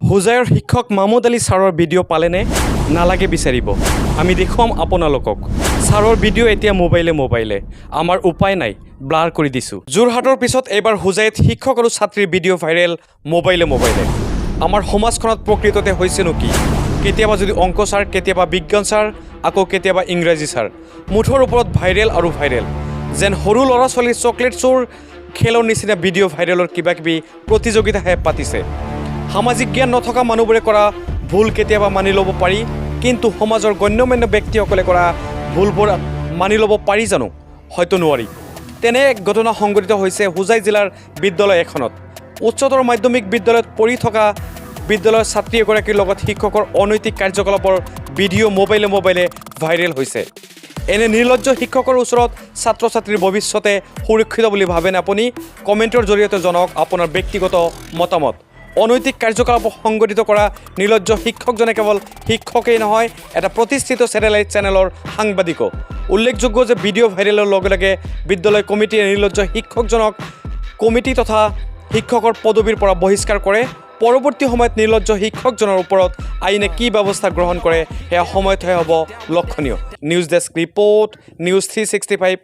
হোজাইৰ শিক্ষক মামুদ আলী ছাৰৰ ভিডিঅ' পালেনে? নালাগে বিচাৰিব, আমি দেখুৱাম আপোনালোকক। ছাৰৰ ভিডিঅ' এতিয়া মোবাইলে মোবাইলে। আমাৰ উপায় নাই, ব্লাৰ কৰি দিছোঁ। যোৰহাটৰ পিছত এইবাৰ হোজাইত শিক্ষক আৰু ছাত্ৰীৰ ভিডিঅ' ভাইৰেল মোবাইলে মোবাইলে। আমাৰ সমাজখনত প্ৰকৃততে হৈছেনো কি? কেতিয়াবা যদি অংক ছাৰ, কেতিয়াবা বিজ্ঞান ছাৰ, আকৌ কেতিয়াবা ইংৰাজী ছাৰ, মুঠৰ ওপৰত ভাইৰেল আৰু ভাইৰেল। যেন সৰু ল'ৰা ছোৱালীৰ চকলেট চোৰ খেলৰ নিচিনা ভিডিঅ' ভাইৰেলৰ কিবা কিবি প্ৰতিযোগিতাহে পাতিছে। সামাজিক জ্ঞান নথকা মানুহবোৰে কৰা ভুল কেতিয়াবা মানি ল'ব পাৰি, কিন্তু সমাজৰ গণ্যমান্য ব্যক্তিসকলে কৰা ভুলবোৰ মানি ল'ব পাৰি জানো? হয়তো নোৱাৰি। তেনে এক ঘটনা সংঘটিত হৈছে হোজাই জিলাৰ বিদ্যালয় এখনত। উচ্চতৰ মাধ্যমিক বিদ্যালয়ত পঢ়ি থকা বিদ্যালয়ৰ ছাত্ৰী এগৰাকীৰ লগত শিক্ষকৰ অনৈতিক কাৰ্যকলাপৰ ভিডিঅ' মোবাইলে মোবাইলে ভাইৰেল হৈছে। এনে নিৰ্লজ্জ শিক্ষকৰ ওচৰত ছাত্ৰ ছাত্ৰীৰ ভৱিষ্যতে সুৰক্ষিত বুলি ভাবেনে আপুনি? কমেণ্টৰ জৰিয়তে জনাওক আপোনাৰ ব্যক্তিগত মতামত। অনৈতিক কাৰ্যকলাপ সংগঠিত কৰা নিৰ্লজ্জ শিক্ষকজনে কেৱল শিক্ষকেই নহয়, এটা প্ৰতিষ্ঠিত ছেটেলাইট চেনেলৰ সাংবাদিকো। উল্লেখযোগ্য যে ভিডিঅ' ভাইৰেলৰ লগে লগে বিদ্যালয় কমিটিয়ে নিৰ্লজ্জ শিক্ষকজনক কমিটি তথা শিক্ষকৰ পদবীৰ পৰা বহিষ্কাৰ কৰে। পৰৱৰ্তী সময়ত নিৰ্লজ্জ শিক্ষকজনৰ ওপৰত আইনে কি ব্যৱস্থা গ্ৰহণ কৰে, সেয়া সময়তহে হ'ব লক্ষণীয়। News desk report, News 365।